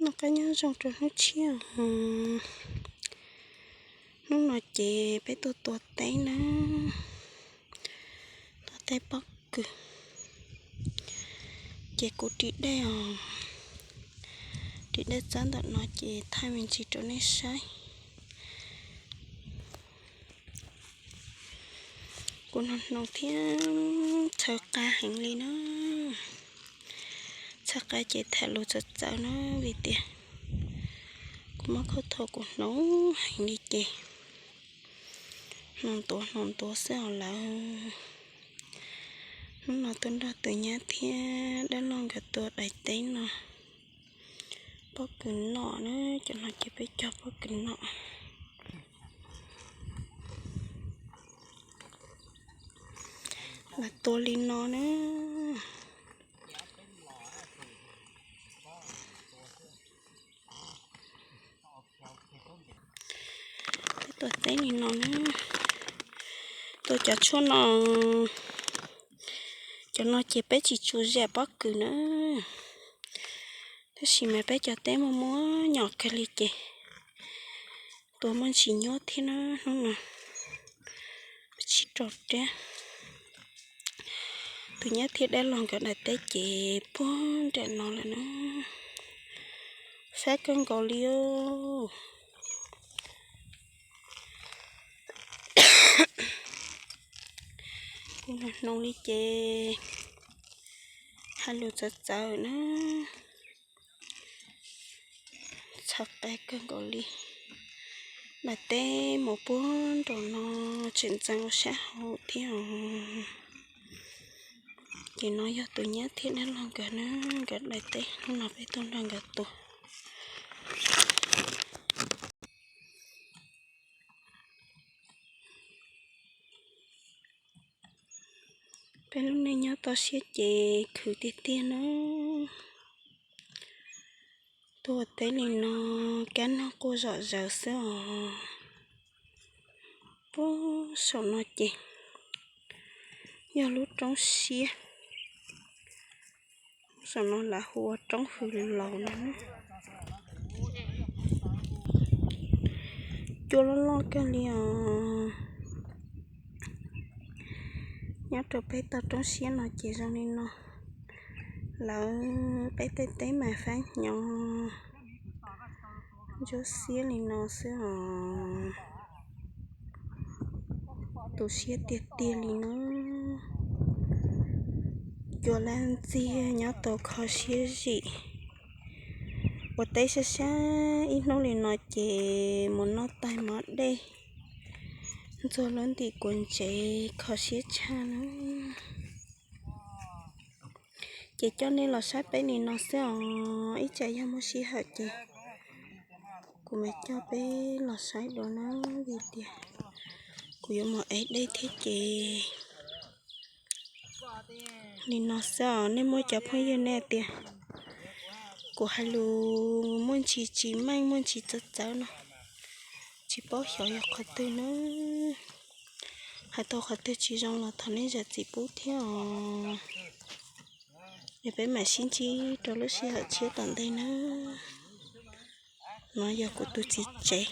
Noj qab nyob zoo rau hnub tshiab. Hnub no ces peb tuaj tua teb na, tua teb pob kws. Ces kuv ris dej os, ris dej txab ntawm no ces thaij me ntsis rau nej saib. Kuv hnoos hnoos thiab txhaws qa heev li na. Txhaws qa ces tham lus txawv txawv na, vim tias kuv muab khauj thaum kuv hnoos heev li ces hnoos ntuav hnoos ntuav xwb os lawv. Hnub no tuaj nrog tus nyab thiab dab laug nkawd tua daim teb no pob kws noj na, cov no ces peb cog pob kws noj. Mas tua li no na. Peb tua teb li no na. Tua cov tshuaj no, cov no ces peb tsis tshua zam pob kws na. Tab sis mas peb cov teb muaj muaj nyom kawg li ces tua muaj ntsis nyuaj thiab na. Hnub no peb tsis rau riab. Tus nyab thiab dab laug nkawd daim teb ces puag nram no lawm na. Fab kawg nkaus li os. Kuv hnoos hnoos li ces hais lus txawv txawv na. Txhaws qa kawg nkaus li. Daim teb mus puag nraum no tseem ntxeev ua sab hauv thiab os. Ces no yog tus nyab thiab dab laug nkawd na, nkawd daim teb hnub no peb tuaj nrog nkawd tua. Peb lub neej nyob toj siab ces khwv tiag tiag na. Tuaj ua teb li no, kab noog quaj zom zaws xwb os. Puag saum no ces yog lub roob siab. Saum no lawv hu ua roob hws laus no. Cua loj loj kawg li os. Nyob rau peb toj roob siab no ces zoo li no. Lawv peb tej teb mas fab hnyo ntsuab xiab li no xwb os. Tu siab tiag tiag li na. Cua laj ntxiag nyob tau kho siab zim. Ua teb sab sab ib hnub li no ces mus noj tais mov dej ntxuag lub ntim kuav ntsev kho siab tshaj na. Ces coj nej los saib peb li no xwb os, ib tsam yog muaj sij hawm ces kuv mam coj peb los saib dua na, vim tias kuv yuav mus ev dej thiab ces li no xwb os. Nej muaj cov phooj ywg nej tias kuv hais lus muaj ntsis tsis meej muaj ntsis txawv txawv no, tsis paub xyov yog qhov twg na. Hais tau qhov twg tsis zoo los thov nej zam txim pub thiab os. Es peb mam sib ntsib rau lub sij hawm tshiab tom ntej na. No yog kuv tus txiv tsev.